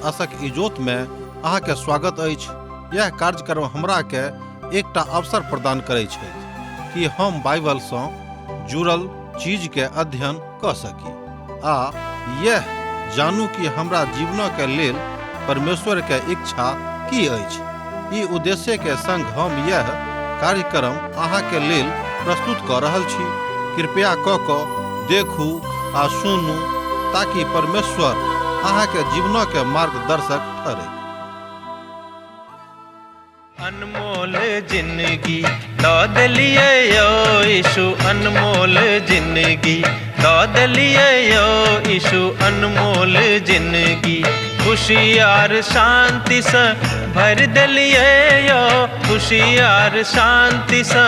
आशक इजोत में अहाँ के स्वागत अछि। यह कार्यक्रम हमरा के एकटा अवसर प्रदान करै छथि कि हम बाइबल सँ जुड़ल चीज के अध्ययन क सकी आ यह जानू कि हमरा जीवन के लेल परमेश्वर के इच्छा की अछि। ई उद्देश्य के संग हम यह कार्यक्रम अहाँ के लेल प्रस्तुत क रहल छी। कृपया क क देखू आ सुनू ताकि परमेश्वर अहाँ के जीवन के मार्गदर्शक ठहरे। अनमोल जिंदगी दऽ देलियै यौ यीशु, अनमोल जिंदगी दऽ देलियै यौ यीशु, अनमोल जिंदगी खुशी आर शांतिसँ भरि देलियै यौ, खुशी आर शांतिसँ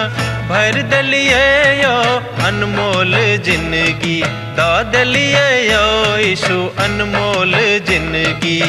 भरि देलियै यौ, अनमोल जिंदगी दऽ देलियै यौ यीशु, अनमोल जिंदगी।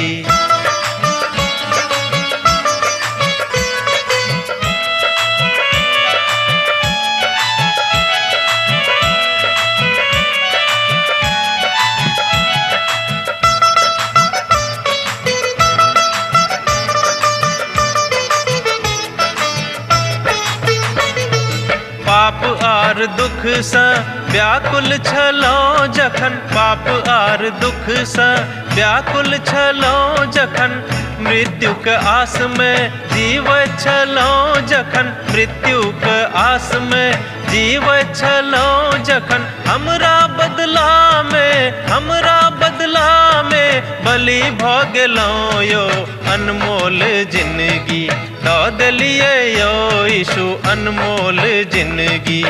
पाप आर दुख सँ व्याकुल छलहुँ जखन, पाप आर दुख सँ व्याकुल छलहुँ जखन, मृत्युक आस में जीवैत छलहुँ जखन, मृत्युक आस में जीवैत छलहुँ जखन, हमरा बदला में, हमरा बदला में बलि भऽ गेलहुँ यौ, अनमोल जिंदगी दऽ देलियै यौ यीशु, अनमोल जिंदगी।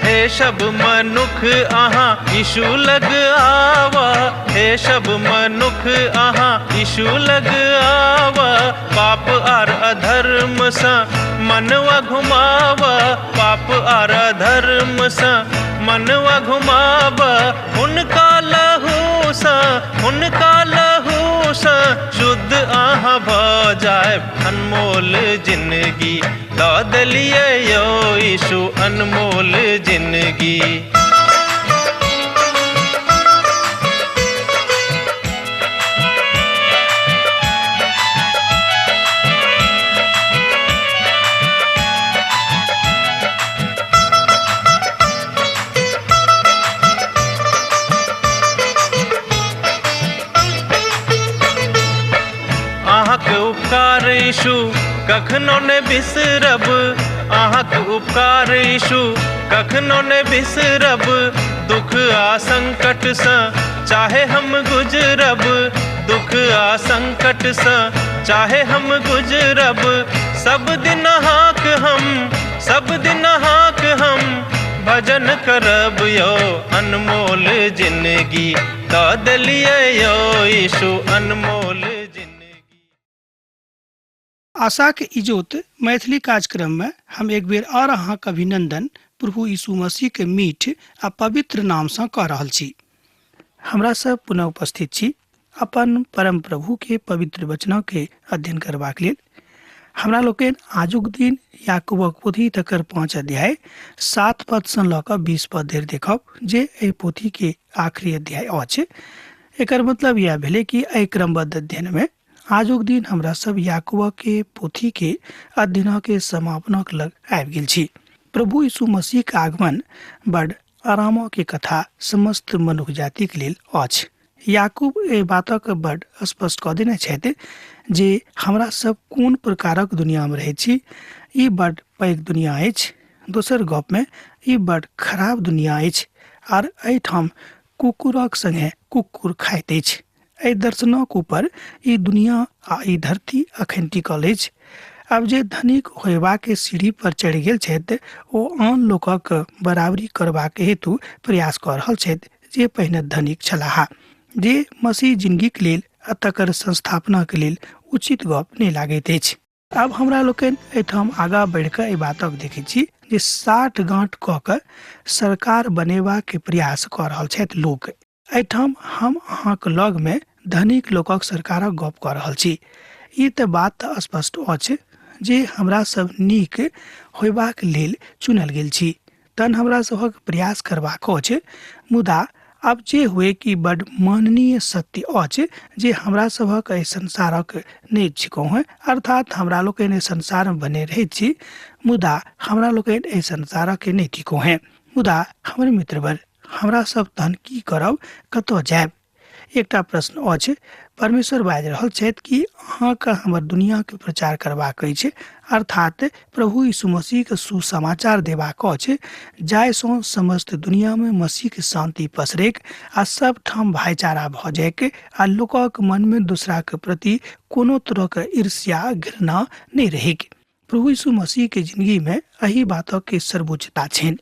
हे सब मनुख अहाँ यीशु लग आवा, हे सब मनुख अहाँ यीशु लग आवा, पाप आर अधर्म सँ मनवा घुमावा, पाप आर अधर्म सँ मनवा घुमावा, हुनका लहू सँ, हुनका लहू सँ शुद्ध अहाँ भऽ जायब, अनमोल जिंदगी दऽ देलियै यौ यीशु, अनमोल जिंदगी। अहाँके उपकार यीशु कखनो ने बिसरब, अहाँके उपकार यीशु कखनो ने बिसरब, दुख आ संकट सँ चाहे हम गुजरब, दुख आ संकट सँ चाहे हम गुजरब, सब दिन अहाँक हम, सब दिन अहाँक हम भजन करब यौ, अनमोल जिंदगी दऽ देलियै यौ यीशु, अनमोल जिंदगी। आशाक इजोत मैथिली कार्यक्रम में हम एक बेर और अहाँक अभिनंदन प्रभु यीशु मसीह के मीठ आ पवित्र नाम सँ कऽ रहल छी। हमरा सब पुनः उपस्थित छी अपन परम प्रभु के पवित्र वचन के अध्ययन करबाक लेल। हमरा लोकनि आजुक दिन याकूबक पोथी तकर 5 अध्याय 7 पद सँ लऽ कऽ 20 पद धरि देखब, जे एहि पोथी के आखिरी अध्याय अछि। एकर मतलब यह भेलै कि एहि क्रमबद्ध अध्ययन में आजुक दिन हमरा सब याकूबक के पोथी के अध्ययन के समापनक लग आबि गेल छी। प्रभु यीशु मसीह के आगमन बड़ आरामक के कथा समस्त मनुख जाति के लेल अछि। याकूब एहि बातक बड़ स्पष्ट कऽ देने छथि जे हमरा सब कोन प्रकारक दुनिया में रहै छी। ई बड़ पैघ दुनिया अछि, दोसर गप में ई बड़ खराब दुनिया अछि आर एहिठाम कुकुरक संगे कुकुर खाइत अछि। एहि दर्शनक ऊपर ई दुनिया आ ई धरती अखन टिकल अछि। आब जे धनिक होयबाक सीढ़ी पर चढ़ि गेल छथि ओ आन लोकक बराबरी करबाक हेतु प्रयास कऽ रहल छथि जे पहिने धनिक छलाह, जे मसीह जिंदगीक लेल आ तकर संस्थापनाक लेल उचित गप नहि लागैत अछि। आब हमरा लोकनि एहिठाम आगाँ बढ़ि कऽ एहि बातक देखै छी जे साठ गाँठ कऽ कऽ सरकार बनेबाक प्रयास कऽ रहल छथि लोक। एहिठाम हम अहाँक लगमे धनिक लोकक सरकारक गप कऽ रहल छी। ई तऽ बात तऽ स्पष्ट अछि जे हमरा सब नीक होयबाक लेल चुनल गेल छी, तहन हमरा सभक प्रयास करबाक अछि। मुदा आब जे हुए कि बड माननीय सत्य अछि जे हमरा सभक एहि संसारक नहि छिकौं हेँ, अर्थात हमरा लोकनि एहि संसारमे बने रहैत छी, मुदा हमरा लोकनि एहि संसारक नहि थिकौं हेँ। मुदा हमर मित्रवर, हमरा सब तहन की करब, कतऽ जायब? एकटा प्रश्न अछि। परमेश्वर बाजि रहल छथि कि अहाँके हमर दुनियाके प्रचार करबाक अछि, अर्थात प्रभु यीशु मसीहके सुसमाचार देबाक अछि, जाहिसँ समस्त दुनियामे मसीहके शान्ति पसरैक आ सब ठाम भाईचारा भऽ जाइक आ लोकक मनमे दोसराके प्रति कोनो तरहके ईर्ष्या घृणा नहि रहैक। प्रभु यीशु मसीह के जिंदगी में एहि बातक के सर्वोच्चता छनि,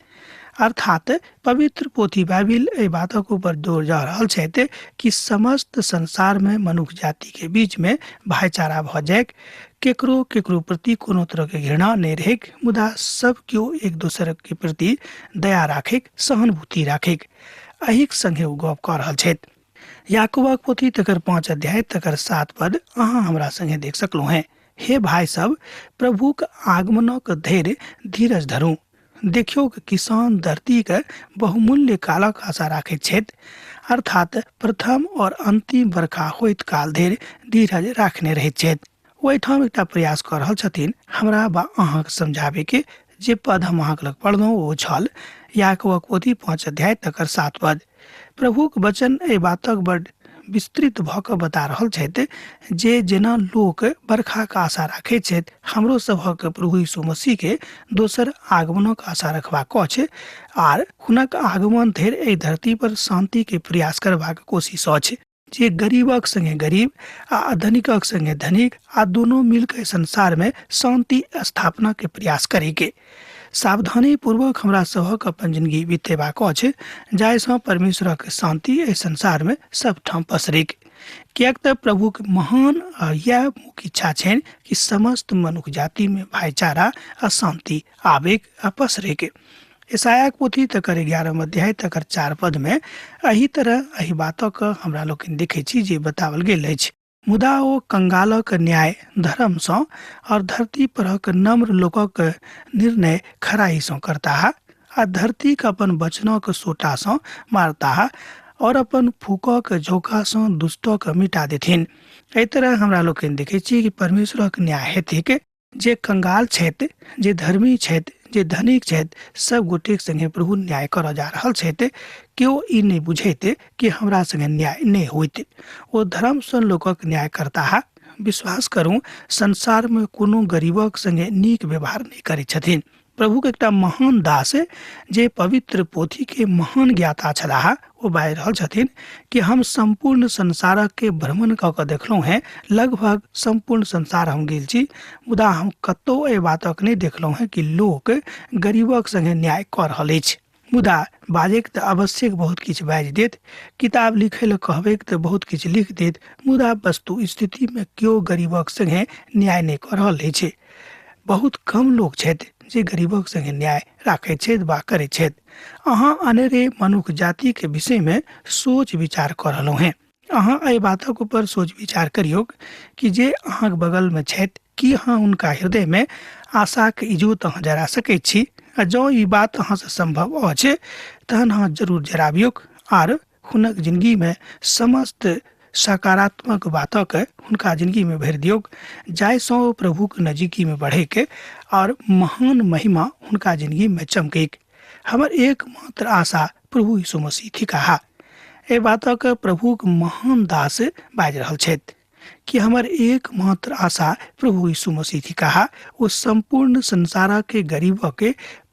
अर्थात पवित्र पोथी बाइबिल एहि बातक ऊपर जोर जा रहल छथि कि समस्त संसार में मनुख जाति के बीच में भाईचारा भऽ जाइक, केकरो केकरो प्रति कोनो तरह के घृणा नहि रहैक, मुदा सब केओ एक दोसर के प्रति दया राखैक, सहानुभूति राखैक। एहिक संगे ओ गप कऽ रहल छथि। याकूबक पोथी तकर 5 अध्याय तकर 7 पद अहाँ हमरा संगे देख सकलहुँ हेँ। हे भाय सब, प्रभुक आगमनक धैर्य धीरज धरू। देखियौ कि किसान धरतीक बहुमूल्य कालक आशा राखैत छथि, अर्थात प्रथम और अंतिम बरखा होइत काल धरि धीरज राखने रहैत छथि। ओहिठाम एकटा प्रयास कऽ रहल छथिन हमरा वा अहाँके समझाबैके। जे पद हम अहाँके लग पढ़लहुँ ओ छल याकूबक पोथी 5 अध्याय तकर 7 पद। प्रभुक वचन एहि बातक बड विस्तृत भऽ कऽ बता रहल छथि जे जेना लोक बरखाक आशा राखैत छथि, हमरो सभक प्रभु यीशु मसीह के दोसर आगमनक आशा रखबाक अछि आर हुनक आगमन धरि एहि धरती पर शांति के प्रयास करबाक कोशिश अछि। जे गरीबक संगे गरीब आ धनिकक संगे धनिक आ दोनों मिलके संसार में शांति स्थापना के प्रयास करेके। सावधानी पूर्वक हमरा सभक अपन जिंदगी बितेबाक अछि, जाहिसँ परमेश्वरक शांति एहि संसार में सबठाम पसरेक। किएक तऽ प्रभुक महान आ इएह मुख्य इच्छा छनि कि समस्त मनुख जाति में भाईचारा आ शांति आबेक आ पसरेक। यशायाक पोथी तकर 11 अध्याय तकर 4 पद में एहि तरह एहि बातक हमरा लोकनि देखै छी जे बताओल गेल अछि। मुदा ओ कंगालक न्याय धर्मसँ और धरती परक नम्र लोकक निर्णय खराईसँ करताह आ धरतीक अपन वचनक सोटासँ मारताह और अपन फूकक झोंकासँ दुष्टक मिटा देथिन। एहि तरह हमरा लोकनि देखै छी कि परमेश्वरक न्याय हेतैक जे कंगाल छथि, जे धर्मी छथि, जे धनिक छथि, सब गोटेक संगे प्रभु न्याय करऽ जा रहल छथि। केओ ई नहि बुझैत कि हमरा संगे न्याय नहि होइत। ओ धर्मसँ लोकक न्याय करताह। विश्वास करू, संसारमे कोनो गरीबक संगे नीक व्यवहार नहि करैत छथिन। प्रभुक एकटा महान दास जे पवित्र पोथी के महान ज्ञाता छलाह, ओ बाजि रहल छथिन कि हम सम्पूर्ण संसारक के भ्रमण कऽ कऽ देखलहुँ हेँ, लगभग सम्पूर्ण संसार हम गेल छी, मुदा हम कतहु एहि बातक नहि देखलहुँ हेँ कि लोक गरीबक संगे न्याय कऽ रहल अछि। मुदा बाजैक तऽ अवश्यक बहुत किछु बाजि देत, किताब लिखै लए कहबैक तऽ बहुत किछु लिख देत, मुदा वस्तु स्थितिमे केओ गरीबक संगे न्याय नहि कऽ रहल अछि। बहुत कम लोक छथि जे गरीबक संगे न्याय राखैत छथि वा करैत छथि। अहाँ अनेरे मनुख जातिके विषयमे सोच विचार कऽ रहलहुँ हेँ। अहाँ एहि बातक ऊपर सोच विचार करियौक कि जे अहाँक बगलमे छथि, की अहाँ हुनका हृदयमे आशाक इजोत अहाँ जरा सकैत छी? आ जँ ई बात अहाँसँ सम्भव अछि तहन अहाँ जरूर जराबियौक आर हुनक जिंदगीमे समस्त सकारात्मक बातक हुनका जिंदगीमे भरि दियौक, जाहिसँ ओ प्रभुक नजीकीमे बढ़ैक और महान महिमा हुनका जिंदगीमे चमकैक। हमर एकमात्र आशा प्रभु यीशु मसीह थिकाह। एहि बातक प्रभुक महान दास बाजि रहल छथि कि हमर एकमात्र आशा प्रभु यीशु मसीह थिकाह। ओ सम्पूर्ण संसारक गरीबक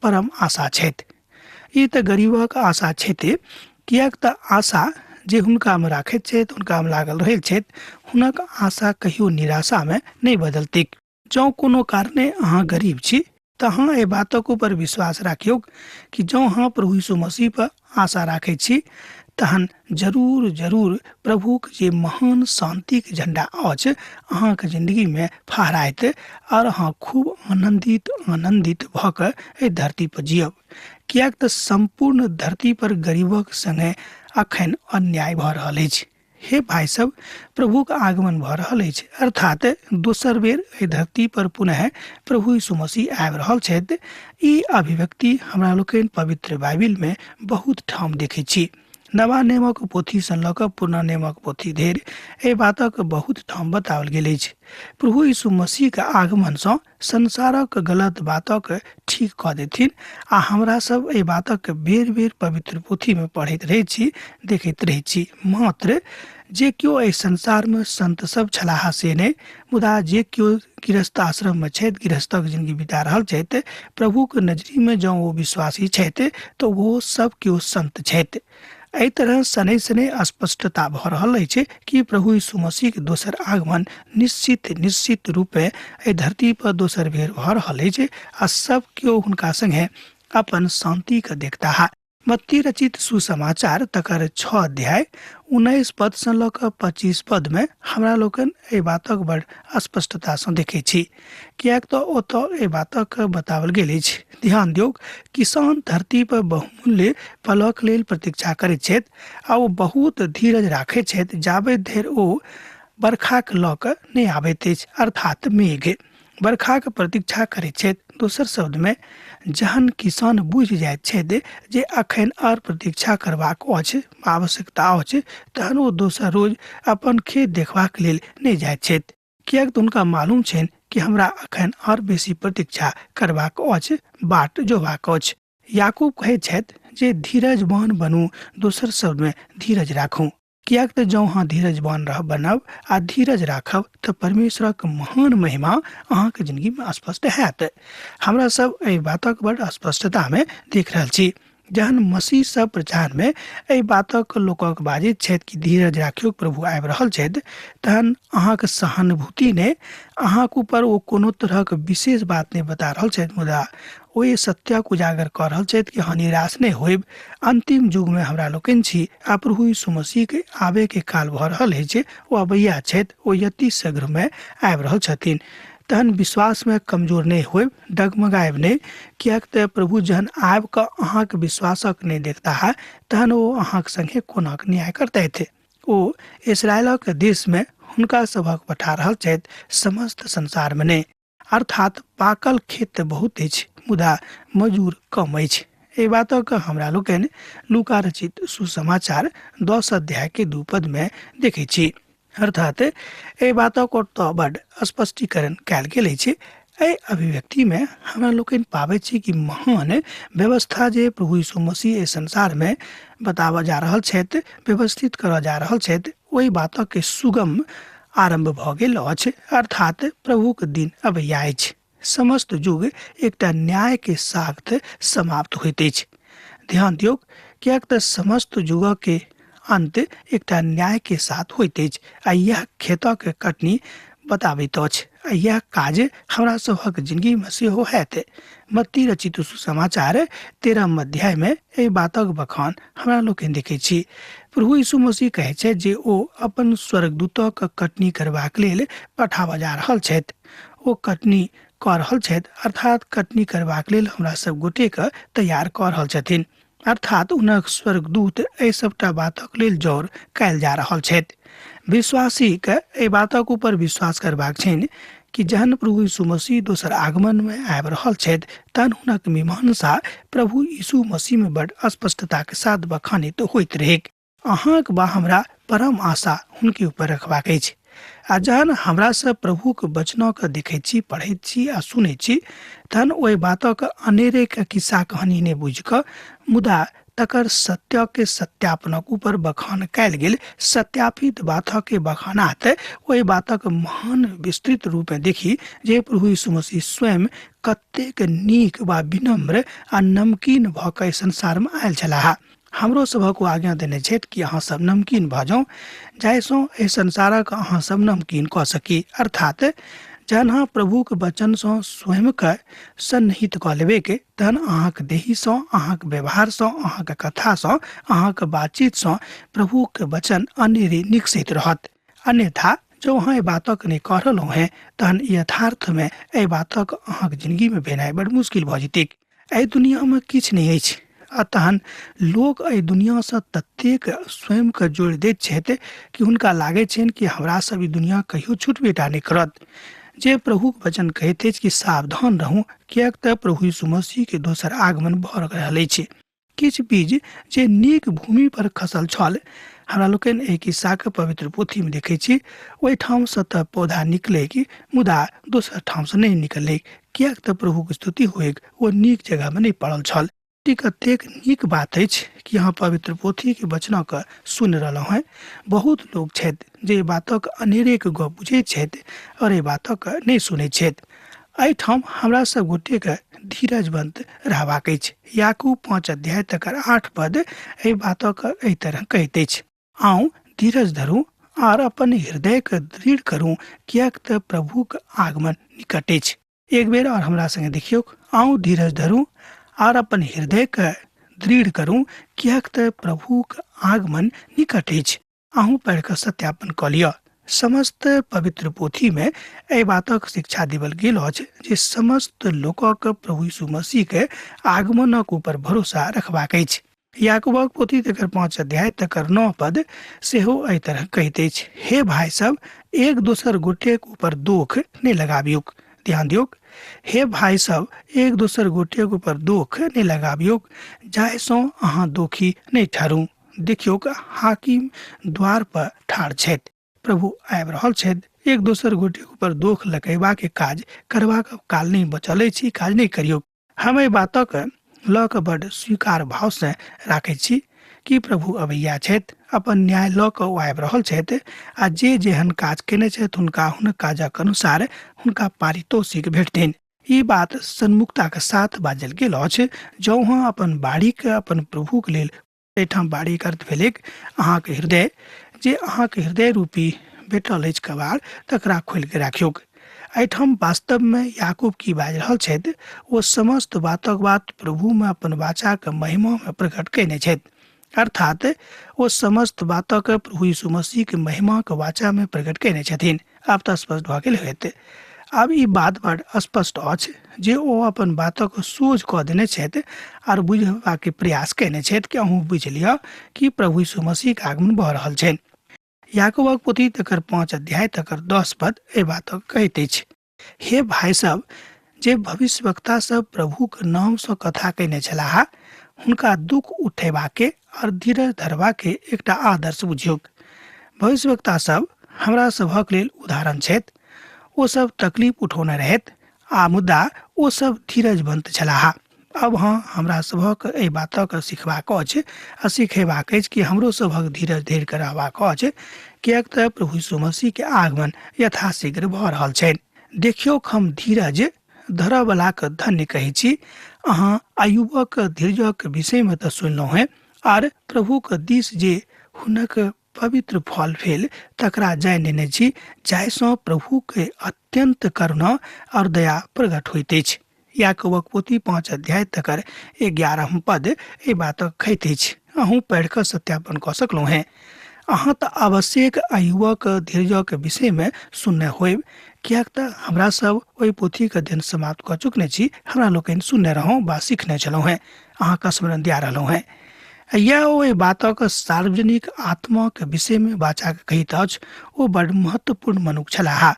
परम आशा छथि। ई तऽ गरीबक आशा छथि, किएक तऽ आशा जे हुनकामे राखैत छथि, हुनकामे लागल रहैत छथि, हुनक आशा कहियो निराशामे नहि बदलतैक। जँ कोनो कारणे अहाँ गरीब छी तऽ अहाँ एहि बातक ऊपर विश्वास राखियौक कि जँ अहाँ प्रभु यीशु मसीह पर आशा राखैत छी तहन जरूर जरूर प्रभुक जे महान शान्तिक झण्डा अछि अहाँके जिन्दगीमे फहराइत आओर अहाँ खूब आनन्दित आनन्दित भऽ कऽ एहि धरती पर जियब, किएक तऽ सम्पूर्ण धरती पर गरीबक संगे अखन अन्याय भऽ रहल अछि। हे भाइ सब, प्रभुक आगमन भऽ रहल अछि, अर्थात दोसर बेर एहि धरती पर पुनः प्रभु यीशु मसीह आबि रहल छथि। ई अभिव्यक्ति हमरा लोकनि पवित्र बाइबिलमे बहुत ठाम देखै छी। नवा नियमक पोथीसँ लऽ कऽ पुरना नियमक पोथी धरि एहि बातक बहुत ठाम बताओल गेल अछि। प्रभु यीशु मसीहके आगमनसँ संसारक गलत बातक ठीक कऽ देथिन आ हमरा सब एहि बातक बेर बेर पवित्र पोथीमे पढ़ैत रहै छी, देखैत रहै छी। मात्र जे केओ एहि संसारमे संत सब छलाह से नहि, मुदा जे केओ गृहस्थ आश्रममे छथि, गृहस्थक जिंदगी बिता रहल छथि, प्रभुक नजरीमे जँ ओ विश्वासी छथि तऽ ओ सब केओ संत छथि। एहि तरह शनै शनै स्पष्टता भऽ रहल अछि कि प्रभु यीशु मसीहके दोसर आगमन निश्चित निश्चित रूपे एहि धरती पर दोसर बेर भऽ रहल अछि आ सब केओ हुनका संगे अपन शान्तिके देखताह। मत्ती रचित सुसमाचार तकर 6 अध्याय 19 पदसँ लऽ कऽ 25 पदमे हमरा लोकनि एहि बातक बड़ स्पष्टतासँ देखै छी, किएक तऽ ओतऽ एहि बातक बताओल गेल अछि। ध्यान दियौक, किसान धरती पर बहुमूल्य फलक लेल प्रतीक्षा करैत छथि आ ओ बहुत धीरज राखैत छथि जाबे धरि ओ बरखाक लऽ कऽ नहि आबैत अछि, अर्थात मेघ बरखाक प्रतीक्षा करैत छथि। दोसर शब्दमे जहन किसान बुझि जाइत छथि जे अखन आओर प्रतीक्षा करबाक अछि, आवश्यकता अछि, तहन ओ दोसर रोज अपन खेत देखबाक लेल नहि जाइत छथि, किएक तऽ हुनका मालूम छनि कि हमरा अखन आओर बेसी प्रतीक्षा करबाक अछि, बाट जोबाक अछि। याकूब कहैत छथि जे धीरजवान बनू, दोसर शब्दमे धीरज राखू, किएक तऽ जँ अहाँ धीरजवान रह बनब आ धीरज राखब तऽ परमेश्वरक महान महिमा अहाँके जिंदगीमे स्पष्ट हैत। हमरा सब एहि बातक बड़ स्पष्टतामे देख रहल छी। जहन मसीह सब प्रचारमे एहि बातक लोकक बाजैत छथि कि धीरज राखियौ, प्रभु आबि रहल छथि, तहन अहाँके सहानुभूति नहि, अहाँके ऊपर ओ कोनो तरहक विशेष बात नहि बता रहल छथि, मुदा ओ ई सत्यक उजागर कऽ रहल छथि कि अहाँ निराश नहि होयब। अंतिम युगमे हमरा लोकनि छी आ प्रभु यीशु मसीहके आबैके काल भऽ रहल अछि, ओ अबैया छथि, ओ यति शीघ्रमे आबि रहल छथिन। तहन विश्वासमे कमजोर नहि होयब, डगमगायब नहि, किएक तऽ प्रभु जहन आबि कऽ अहाँके विश्वासक नहि देखता तहन ओ अहाँके संगे कोनाक न्याय करतथि। ओ इसराइलक देशमे हुनका सभक पठा रहल छथि, समस्त संसारमे नहि। अर्थात पाकल खेत तऽ बहुत अछि मुदा मजूर कम अछि। एहि बातक हमरा लोकनि लूका रचित सुसमाचार 10 अध्याय के 2 पद में देखै छी। अर्थात एहि बातक ओतऽ बड स्पष्टीकरण कयल गेल अछि। एहि अभिव्यक्ति में हमरा लोकनि पाबै छी कि महान व्यवस्था जे प्रभु यीशु मसीह एहि संसार में बताबऽ जा रहल छथि, व्यवस्थित करऽ जा रहल छथि, ओहि बातक के सुगम आरम्भ भऽ गेल अछि। अर्थात प्रभुक दिन अबैया अछि। समस्त युग एकटा न्याय के साथ समाप्त होइत अछि। ध्यान दियौक, किएक तऽ समस्त युगक के अंत एकटा न्याय के साथ होइत अछि आ यह खेतक कटनी बताबैत अछि आ यह काज हमरा सभक जिंदगी में सेहो हैत। मत्ती रचित सुसमाचार 13 अध्याय में एहि बातक बखान हमरा लोकनि देखै छी। प्रभु यीशु मसीह कहै छथि जे ओ अपन स्वर्गदूतक कटनी करबाक लेल पठाबऽ जा रहल छथि। ओ कटनी कऽ रहल छथि, अर्थात कटनी करबाक लेल हमरा सब गोटेके तैयार कऽ रहल छथिन, अर्थात हुनक स्वर्गदूत एहि सबटा बातक लेल जौर कयल जा रहल छथि। विश्वासीके एहि बातक ऊपर विश्वास करबाक छनि कि जहन प्रभु यीशु मसीह दोसर आगमन में आबि रहल छथि तहन हुनक मीमांसा प्रभु यीशु मसीह में बड़ स्पष्टता के साथ बखानित होइत रहैक। अहाँक बा हमरा परम आशा हुनके ऊपर रखबाक अछि आ जहन हमरा सब प्रभुक वचनके देखै छी, पढ़ैत छी आ सुनै छी तहन ओहि बातक अनेरेके खिस्सा कहानी नहि बुझि कऽ मुदा तकर सत्यके सत्यापनक ऊपर बखान कयल गेल सत्यापित बातके बखानात ओहि बातक महान विस्तृत रूपमे देखी जे प्रभु यीशु मसीह स्वयं कतेक नीक वा विनम्र आ नमकीन भऽ कऽ एहि संसारमे आयल छलाह। हमरो सभक ओ आज्ञा देने छथि कि अहाँ सब नमकीन भऽ जाउ, जाहिसँ एहि संसारक अहाँ सब नमकीन कऽ सकी। अर्थात जहन अहाँ प्रभुके वचनसँ स्वयंके सन्निहित कऽ लेबैके तहन अहाँके देहीसँ, अहाँके व्यवहारसँ, अहाँके कथासँ, अहाँके बातचीतसँ प्रभुके वचन अनेरे निकसैत रहत। अन्यथा जँ अहाँ एहि बातक नहि कऽ रहलहुँ हेँ तहन यथार्थमे एहि बातक अहाँके जिन्दगीमे भेनाइ बड़ मुश्किल भऽ जेतैक। एहि दुनिआँमे किछु नहि अछि आ तहन लोक एहि दुनिआँसँ ततेक स्वयंके जोड़ि दैत छथि कि हुनका लागै छनि कि हमरा सब ई दुनिआँ कहियो छुटबे टा नहि करत। जे प्रभुक वचन कहैत अछि कि सावधान रहू, किएक तऽ प्रभु यीशु मसीहके दोसर आगमन भऽ रहल अछि। किछु बीज जे नीक भूमि पर खसल छल, हमरा लोकनि एहि खिस्साके पवित्र पोथीमे देखै छी, ओहिठामसँ तऽ पौधा निकलैक मुदा दोसर ठामसँ नहि निकलैक, किएक तऽ प्रभुक स्तुति होइक ओ नीक जगहमे नहि पड़ल छल। ई कतेक नीक बात अछि कि अहाँ पवित्र पोथीके वचनके सुनि रहलहुँ हेँ। बहुत लोक छथि जे एहि बातक अनेरेके गप बुझैत छथि आओर एहि बातक नहि सुनैत छथि। एहिठाम हमरा सब गोटेके धीरजवंत रहबाक अछि। याकूब 5 अध्याय तकर 8 पद एहि बातक एहि तरह कहैत अछि, आउ धीरज धरू आर अपन हृदयके दृढ़ करू, किएक तऽ प्रभुक आगमन निकट अछि। एक बेर और हमरा संगे देखियौ, आउ धीरज धरू आर अपन हृदयके दृढ़ करू, किएक तऽ प्रभुक आगमन निकट अछि। अहूँ पढ़ि कऽ सत्यापन कऽ लिअ। समस्त पवित्र पोथीमे एहि बातक शिक्षा देवल गेल अछि जे समस्त लोकक प्रभु यीशु मसीहके आगमनक ऊपर भरोसा रखबाक अछि। याकूबक पोथी तकर 5 अध्याय तकर 9 पद सेहो एहि तरह कहैत अछि, हे भाय सब, एक दोसर गोटेक ऊपर दोख नहि लगाबियौक। ध्यान दियौक, हे भाय सब, एक दोसर गोटेक ऊपर दोख नहि लगाबियौक, जाहिसँ अहाँ दोखी नहि ठहरू। देखियौक, हाकिम द्वार पर ठाढ़ छथि, प्रभु आबि रहल छथि। एक दोसर गोटेक ऊपर दोख लगेबाक काज करबाक काल नहि बचल अछि, काज नहि करियौक। हम एहि बातक लऽ कऽ बड स्वीकार भावसँ राखै छी कि प्रभु अबैया छथि, अपन न्याय लऽ कऽ ओ आबि रहल छथि आ जे जेहन काज केने छथि हुनका हुनक काजक अनुसार हुनका पारितोषिक भेटतनि। ई बात सन्मुखताके साथ बाजल गेल अछि। जँ अहाँ अपन बाड़ीके अपन प्रभुके लेल, एहिठाम बाड़ीके अर्थ भेलैक अहाँके हृदय, जे अहाँके हृदय रूपी भेटल अछि कबाड़, तकरा खोलिके राखियौक। एहिठाम वास्तवमे याकूब की बाजि रहल छथि, ओ समस्त बातक बात प्रभुमे अपन वाचाके महिमामे प्रकट कयने छथि। अर्थात ओ समस्त बातक प्रभु यीशु मसीहके महिमाके वाचामे प्रकट कयने छथिन। आब तऽ स्पष्ट भऽ गेल होयत। आब ई बात बड़ स्पष्ट अछि जे ओ अपन बातक सोझ कऽ देने छथि आर बुझबाके प्रयास कयने छथि कि अहूँ बुझि लिअ कि प्रभु यीशु मसीहके आगमन भऽ रहल छनि। याकूबक पोथी तकर 5 अध्याय तकर 10 पद एहि बातक कहैत अछि, हे भाय सब, जे भविष्यवक्ता सब प्रभुक नामसँ कथा कयने छलाह, हुनका दुख उठेबाके और धीरज धरबाके एकटा आदर्श बुझियौक। भविष्यवक्ता सब हमरा सभक लेल उदाहरण छथि। ओ सब तकलीफ उठौने रहथि आ मुदा ओ सब धीरजवंत छलाह। अब हाँ, हमरा सभक एहि बातक सिखबाक अछि आ सिखेबाक अछि कि हमरो सभक धीरज धरि कऽ रहबाक अछि, किएक तऽ प्रभु यीशु मसीहके आगमन यथाशीघ्र भऽ रहल छनि। देखियौक, हम धीरज धरऽवलाके धन्य कहै छी। अहाँ अयुबक धीरजक विषयमे तऽ सुनलहुँ हेँ, आर प्रभुक दिस जे हुनक पवित्र फल भेल तकरा जानि नेने छी, जाहिसँ प्रभुके अत्यन्त करुणा और दया प्रकट होइत अछि। याकूबक पोथी 5 अध्याय तकर 11 पद एहि बातक कहैत अछि। अहूँ पढ़ि कऽ सत्यापन कऽ सकलहुँ हेँ। अहाँ तऽ आवश्यक अयुबक धीरजक विषयमे सुनने होयब, किएक तऽ हमरा सब ओहि पोथीके अध्ययन समाप्त कऽ चुकने छी। हमरा लोकनि सुनने रहौं वा सीखने छलहुँ हेँ, अहाँके स्मरण दिया रहलहुँ हेँ। यैह ओ एहि बातक सार्वजनिक आत्माक विषयमे वाचाके कहैत अछि। ओ बड़ महत्वपूर्ण मनुख छलाह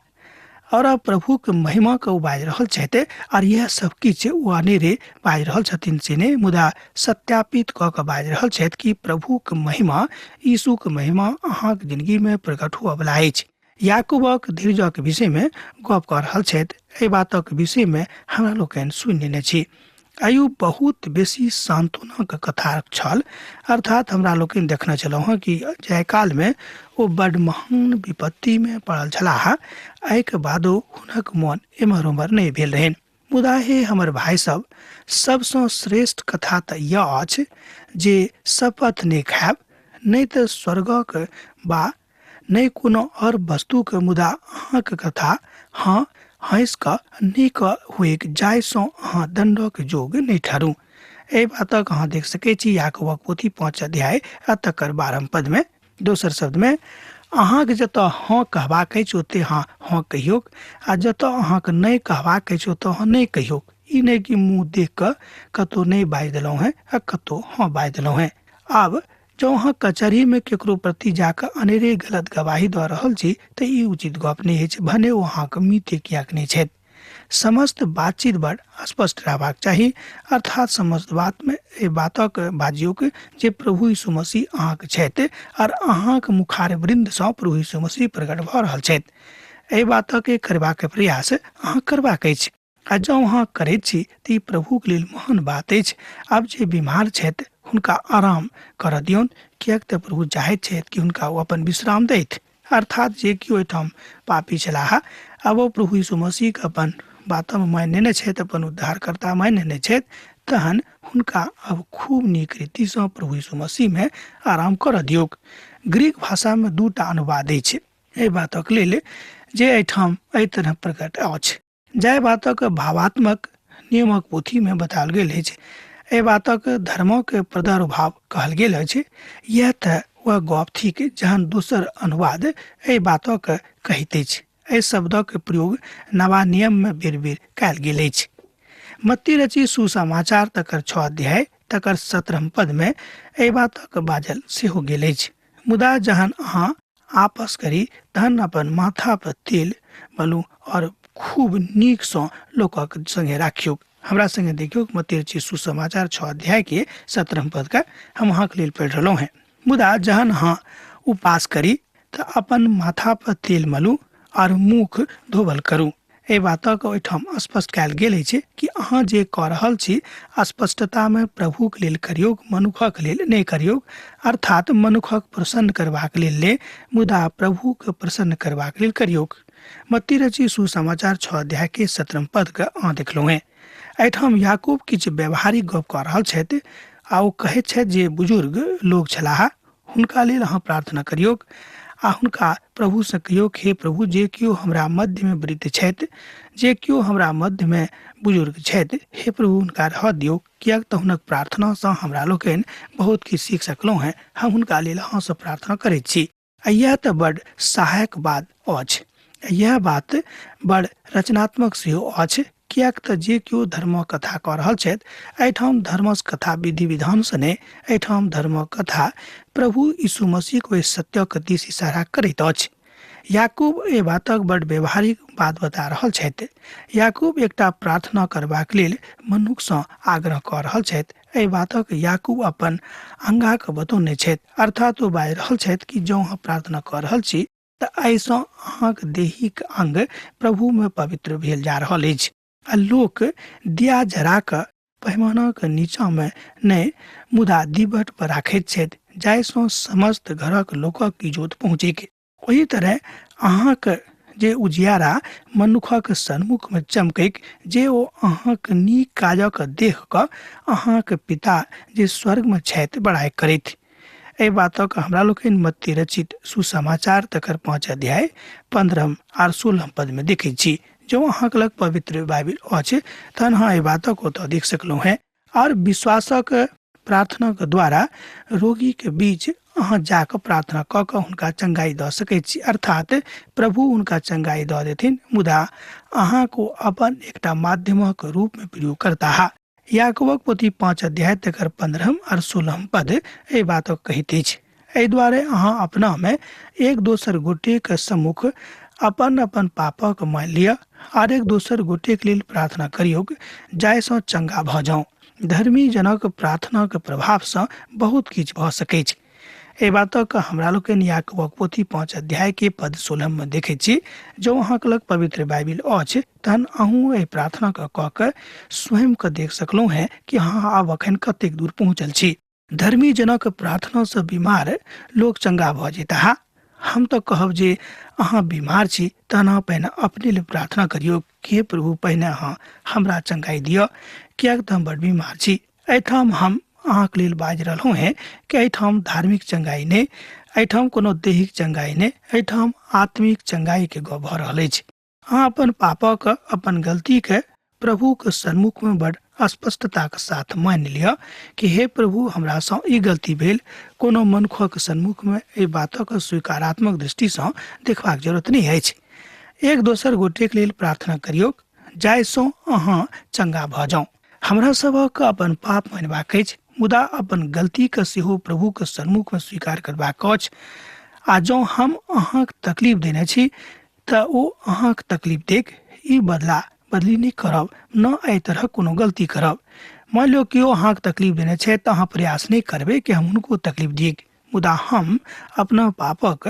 और अब प्रभुक महिमाके ओ बाजि रहल छथि, और यैह सब किछु ओ अनेरे बाजि रहल छथिन से नहि, मुदा सत्यापित कऽ कऽ बाजि रहल छथि कि प्रभुक महिमा, यीशुक महिमा अहाँक जिंदगीमे प्रकट हुअवला अछि। याकूबक धीरजक विषयमे गप कऽ रहल छथि। एहि बातक विषयमे हमरा लोकनि सुनि लेने छी। आयु बहुत बेसी सांत्वनाक कथा छल। अर्थात हमरा लोकनि देखने छलहुँ हँ कि जाहि कालमे ओ बड महान विपत्तिमे पड़ल छलाह, एहिके बादो हुनक मन एम्हर ओम्हर नहि भेल रहनि। मुदा हे हमर भाय सब, सबसँ श्रेष्ठ कथा तऽ यह अछि जे शपथ नहि खायब, नहि तऽ स्वर्गक बा नहि कोनो और वस्तुके, मुदा अहाँके कथा हाँ हँसि कऽ नहि हुएक जाहिसँ अहाँ दण्डक जोग नहि ठहरू। एहि बातक अहाँ देख सकैत छी याकूबक पोथी 5 अध्याय आ तकर 12 पदमे। दोसर शब्दमे अहाँके जतऽ हँ कहबाक अछि ओतऽ अहाँ हँ कहियौक आ जतऽ अहाँके नहि कहबाक अछि ओतऽ अहाँ नहि कहियौक। ई नहि कि मुँह देख कऽ कतहु नहि बाजि देलहुँ हेँ आ कतहु हँ बाजि देलहुँ हेँ। आब जँ अहाँ कचहरीमे केकरो प्रति जाकऽ अनेरे गलत गवाही दऽ रहल छी तऽ ई उचित गप नहि अछि, भने ओ अहाँके मित्र किएक नहि छथि। समस्त बातचीत बड़ स्पष्ट रहबाक चाही, अर्थात समस्त बातमे एहि बातक बाजियौक जे प्रभु यीशु मसीह अहाँके छथि आर अहाँके मुखार वृन्दसँ प्रभु यीशु मसीह प्रकट भऽ रहल छथि। एहि बातक करबाक प्रयास अहाँ करबाक अछि आ जँ अहाँ करैत छी तऽ ई प्रभुके लेल महान बात अछि। आब जे बीमार छथि हुनका आराम करऽ दियौन, किएक तऽ प्रभु चाहैत छथि कि हुनका ओ अपन विश्राम दैथ। अर्थात जे केओ एहिठाम पापी छलाह आब ओ प्रभु यीशु मसीहके अपन बातमे मानि नेने छथि, अपन उद्धारकर्ता मानि नेने छथि, तहन हुनका अब खूब नीक रीतिसँ प्रभु यीशु मसीहमे आराम करऽ दियौक। ग्रीक भाषामे दूटा अनुवाद अछि एहि बातक लेल जे एहिठाम एहि तरह प्रकट अछि। जाहि बातक भावात्मक नियमक पोथीमे बताओल गेल अछि, एहि बातक धर्मक प्रादुर्भाव कहल गेल अछि। इएह तऽ वह गप थिक जहन दोसर अनुवाद एहि बातक कहैत अछि। एहि शब्दक प्रयोग नवा नियममे बेर बेर कयल गेल अछि। मत्ती रचित सुसमाचार तकर 6 अध्याय तकर 17 पदमे एहि बातक बाजल सेहो गेल अछि। मुदा जहन अहाँ आपस करी तहन अपन माथा पर तेल मलू और खूब नीकसँ लोकक संगे राखियौ। हमरा संगे देखियौ मत्ती रचित सुसमाचार 6 अध्याय के 17 पद का हम अहाँके लेल पढ़ि रहलहुँ हेँ। मुदा जहन अहाँ उपास करी तऽ अपन माथा पर तेल मलू और मुख धोबल करू। एहि बातक ओहिठाम स्पष्ट कयल गेल अछि कि अहाँ जे कऽ रहल छी स्पष्टतामे प्रभुक लेल करियौ, मनुखक लेल नहि करियौ। अर्थात मनुखक प्रसन्न करबाक लेल नहि, मुदा प्रभुके प्रसन्न करबाक लेल करियौ। मत्ती रचित सुसमाचार 6 अध्याय के 17 पद के अहाँ देखलहुँ हेँ। एहिठाम याकूब किछु व्यवहारिक गप कऽ रहल छथि आ ओ कहैत छथि जे बुजुर्ग लोक छलाह हुनका लेल अहाँ प्रार्थना करियौक आ हुनका प्रभुसँ कहियौक, हे प्रभु, जे केओ हमरा मध्यमे वृद्ध छथि, जे केओ हमरा मध्यमे बुजुर्ग छथि, हे प्रभु हुनका रहऽ दियौक, किएक तऽ हुनक प्रार्थनासँ हमरा लोकनि बहुत किछु सीख सकलहुँ हेँ। हम हुनका लेल अहाँसँ प्रार्थना करैत छी। आ इएह तऽ बड़ सहायक बात अछि। इएह बात बड़ रचनात्मक सेहो अछि, किएक तऽ जे केओ धर्मक कथा कऽ रहल छथि एहिठाम धर्मक कथा विधि विधानसँ नहि, एहिठाम धर्मक कथा प्रभु यीशु मसीहक ओहि सत्यक दिस इशारा करैत अछि। याकूब एहि बातक बड़ व्यवहारिक बात बता रहल छथि। याकूब एकटा प्रार्थना करबाक लेल मनुखसँ आग्रह कऽ रहल छथि। एहि बातक याकूब अपन अंगाके बतौने छथि, अर्थात ओ बाजि रहल छथि कि जँ अहाँ प्रार्थना कऽ रहल छी तऽ एहिसँ अहाँक देहिक अंग प्रभुमे पवित्र भेल जा रहल अछि। आ लोक दिया जरा कऽ पैमानाक नीचाँमे नहि मुदा दीवट पर राखैत छथि, जाहिसँ समस्त घरक लोकक इजोत पहुँचैक। ओही तरह अहाँक जे उजियारा मनुखक सन्मुखमे चमकैक, जे ओ अहाँक नीक काजक देख कऽ अहाँक पिता जे स्वर्गमे छथि बड़ाइ करथि। एहि बातक हमरा लोकनि मत्ती रचित सुसमाचार तकर 5 अध्याय 15 आर 16 पदमे देखैत छी। जँ अहाँक लग पवित्र बाइबिल अछि तहन अहाँ एहि बातक ओतऽ देख सकलहुँ हेँ। और विश्वासक प्रार्थनाक द्वारा रोगीके बीच अहाँ जाकऽ प्रार्थना कऽ कऽ हुनका चंगाई दऽ सकैत छी, अर्थात प्रभु हुनका चंगाई दऽ देथिन, मुदा अहाँक ओ अपन एकटा माध्यमक रूपमे प्रयोग करताह। याकूबक पोथी 5 अध्याय तकर 15 और 16 पद एहि बातक कहैत अछि। एहि दुआरे अहाँ अपनामे एक दोसर गोटेक सम्मुख अपन अपन पापक मानि लिअ आर एक दोसर गोटेक लेल प्रार्थना करियौक जाहिसँ चंगा भऽ जाउ। धर्मी जनक प्रार्थनाक प्रभावसँ बहुत किछु भऽ सकैछ। एहि बातक हमरा लोकनि याकूबक पोथी 5 अध्याय के पद 16 मे देखैत छी। जँ अहाँक लग पवित्र बाइबिल अछि तहन अहूँ एहि प्रार्थनाके कऽ के स्वयंके देख सकलहुँ हेँ कि अहाँ आब अखन कतेक दूर पहुँचल छी। धर्मी जनक प्रार्थनासँ बीमार लोक चंगा भऽ जेताह। हम तऽ कहब जे अहाँ बीमार छी तहन अहाँ पहिने अपने लेल प्रार्थना करियौ कि हे प्रभु पहिने अहाँ हमरा चंगाई दिअ, किएक तऽ हम बड़ बीमार छी। एहिठाम हम अहाँके लेल बाजि रहलहुँ हेँ कि एहिठाम धार्मिक चंगाई नहि, एहिठाम कोनो दैहिक चंगाई नहि, एहिठाम आत्मिक चंगाईके गप भऽ रहल अछि। अहाँ अपन पापक, अपन गलतीके प्रभुके सन्मुखमे बड़ स्पष्टताके साथ मानि लिअ कि हे प्रभु, हमरासँ ई गलती भेल। कोनो मनुखक सन्मुखमे एहि बातक स्वीकारात्मक दृष्टिसँ देखबाक जरूरत नहि अछि। एक दोसर गोटेक लेल प्रार्थना करियौक जाहिसँ अहाँ चंगा भऽ जाउ। हमरा सभक अपन पाप मानबाक अछि, मुदा अपन गलतीके सेहो प्रभुके सन्मुखमे स्वीकार करबाक अछि। आ जँ हम अहाँक तकलीफ देने छी तऽ ओ अहाँक तकलीफ देख ई बदला बदली नहि करब, न एहि तरहक कोनो गलती करब। मानि लियौ केओ अहाँके तकलीफ देने छै तऽ अहाँ प्रयास नहि करबै कि हम हुनको तकलीफ दियै, मुदा हम अपना पापक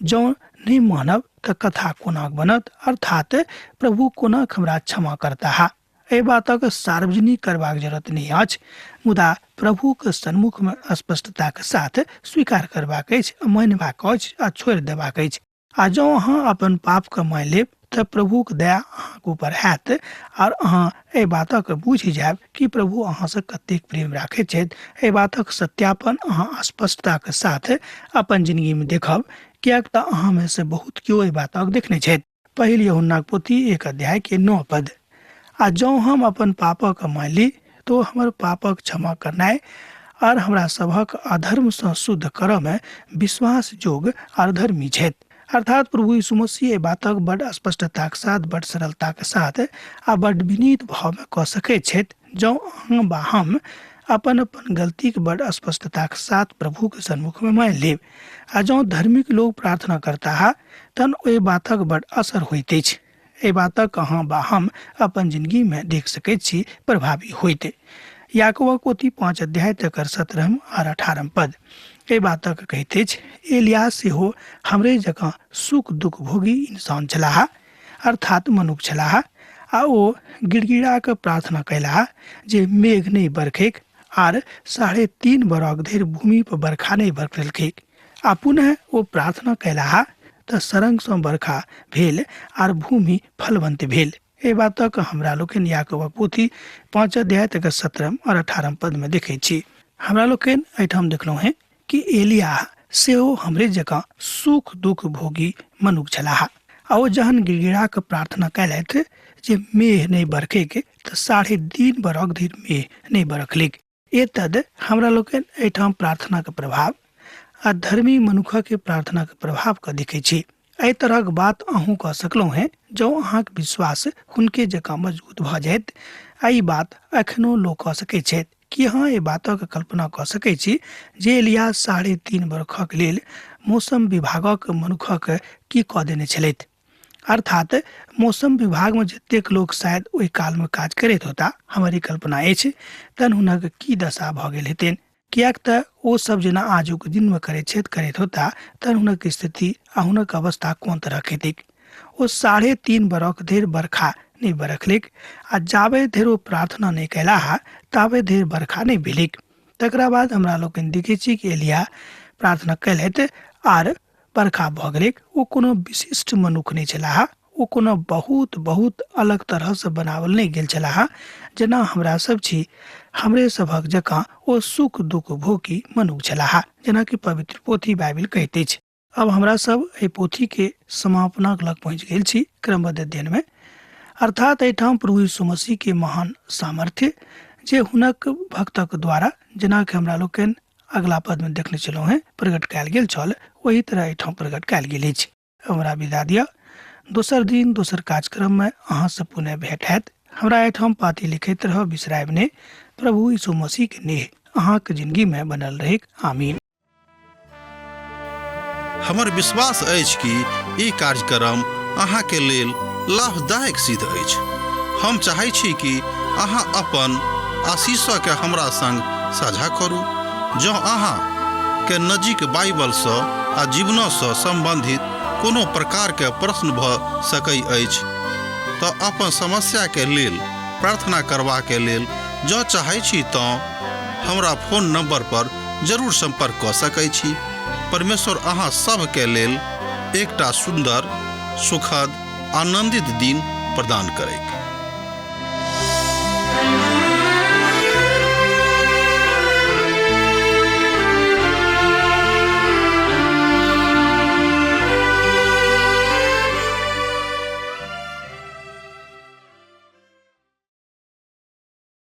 जँ नहि मानब तऽ कथा कोना बनत, अर्थात प्रभु कोना हमरा क्षमा करताह। एहि बातक सार्वजनिक करबाक जरूरत नहि अछि, मुदा प्रभुक सन्मुखमे स्पष्टताक साथ स्वीकार करबाक अछि, मानबाक अछि आ छोड़ि देबाक अछि। आ जँ अहाँ अपन पापके मानि लेब तऽ प्रभुक दया अहाँके ऊपर हैत आर अहाँ एहि बातक बुझि जायब कि प्रभु अहाँसँ कतेक प्रेम राखैत छथि। एहि बातक सत्यापन अहाँ स्पष्टताक साथ अपन जिंदगीमे देखब, किएक तऽ अहाँमे से बहुत केओ एहि बातक देखने छथि। पहिल यूहन्नाक पोथी 1 अध्याय के 9 पद। आ जँ हम अपन पापक मानि ली तो हमर पापक क्षमा करनाइ आर हमरा सभक अधर्मसँ शुद्ध करऽमे विश्वास जोग आर धर्मी छथि। अर्थात प्रभु यीशु मसीह एहि बातक बड स्पष्टताक साथ, बड सरलताक साथ आ बड विनीत भावमे कऽ सकैत छथि जँ अहाँ वा हम अपन अपन गलतीक बड स्पष्टताक साथ प्रभुके सन्मुखमे मानि लेब। आ जँ धार्मिक लोक प्रार्थना करताह तहन ओहि बातक बड असर होइत अछि। एहि बातक अहाँ वा हम अपन जिंदगीमे देख सकैत छी प्रभावी होइत। याकूबक पोथी 5 अध्याय तकर 17 आर 18 पद एहि बातक कहैत अछि, एलियाह सेहो हमरे जकाँ सुख दुख भोगी इंसान छलाह, अर्थात मनुख छलाह, आ ओ गिड़गिड़ा कऽ प्रार्थना कयलाह जे मेघ नहि बरखैक, आर 3.5 बरख धरि भूमि पर बरखा नहि बरखलखैक। आ पुनः ओ प्रार्थना कयलाह तऽ सरंगसँ बरखा भेल आर भूमि फलवंत भेल। एहि बातक हमरा लोकनि याकूबक पोथी 5 अध्याय तकर 17 और 18 पदमे देखै छी। हमरा लोकनि एहिठाम देखलहुँ हेँ कि एलियाह सेहो हमरे जकाँ सुख दुख भोगी मनुख छलाह, आ ओ जहन गिड़गिड़ा कऽ प्रार्थना कयलथि जे मेघ नहि बरखैक तऽ 3.5 बरख धरि मेघ नहि बरखलैक। एतद हमरा लोकनि एहिठाम प्रार्थनाक प्रभाव आ धर्मी मनुखके प्रार्थनाक प्रभावके देखै छी। एहि तरहक बात अहूँ कऽ सकलहुँ हेँ जँ अहाँक विश्वास हुनके जकाँ मजबूत भऽ जायत। आ ई बात एखनो लोक कऽ सकैत छथि। की अहाँ एहि बातक कल्पना कऽ सकैत छी जे एलिया 3.5 बरखक लेल मौसम विभागक मनुखक की कऽ देने छलथि? अर्थात मौसम विभागमे जतेक लोक शायद ओहि कालमे काज करैत होता, हमर ई कल्पना अछि, तहन हुनक की दशा भऽ गेल हेतनि? किएक तऽ ओ सब जेना आजुक दिनमे करैत छथि करैत होता, तहन हुनक स्थिति आ हुनक अवस्था कोन तरहक हेतैक? ओ 3.5 बरख धरि बरखा नहि बरखलैक, आ जाबे धरि ओ प्रार्थना नहि कयलाह ताबे धरि बरखा नहि भेलैक। तकरा बाद हमरा लोकनि देखै छी कि एलिया प्रार्थना कयलथि आर बरखा भऽ गेलैक। ओ कोनो विशिष्ट मनुख नहि छलाह, ओ कोनो बहुत बहुत अलग तरहसँ बनाओल नहि गेल छलाह। जेना हमरा सब छी, हमरे सभक जकाँ ओ सुख दुख भोगी मनुख छलाह, जेनाकि पवित्र पोथी बाइबिल कहैत अछि। अब हमरा सब एहि पोथीके समापनक लग पहुँचि गेल छी क्रमबद्ध अध्ययनमे। अर्थात एहिठाम प्रभु यीशु मसीहके महान सामर्थ्य जे हुनक भक्तक द्वारा, जेनाकि हमरा लोकनि अगला पदमे देखने छलहुँ हेँ, प्रकट कयल गेल छल, ओही तरह एहिठाम प्रकट कयल गेल अछि। हमरा विदा दिअ, दोसर दिन दोसर कार्यक्रममे अहाँसँ पुनः भेंट हैत। हमरा एहिठाम पाती लिखैत रहब, बिसरायब नहि। प्रभु यीशु मसीहके नेह अहाँके जिंदगीमे बनल रहैक। आमीन। हमर विश्वास अछि कि ई कार्यक्रम अहाँके लेल लाभदायक सिद्ध अछि। हम चाहै छी कि अहाँ अपन आशीषके हमरा संग साझा करू। जँ अहाँ के नजीक बाइबलसँ आ जीवनसँ सम्बन्धित कोनो प्रकारके प्रश्न भऽ सकै अछि तऽ अपन समस्याके लेल प्रार्थना करबाके लेल जँ चाहै छी तँ हमरा फोन नंबर पर जरूर संपर्क कऽ सकै छी। परमेश्वर अहाँ सभके लेल एकटा सुन्दर, सुखद, आनंदित दिन प्रदान करैक।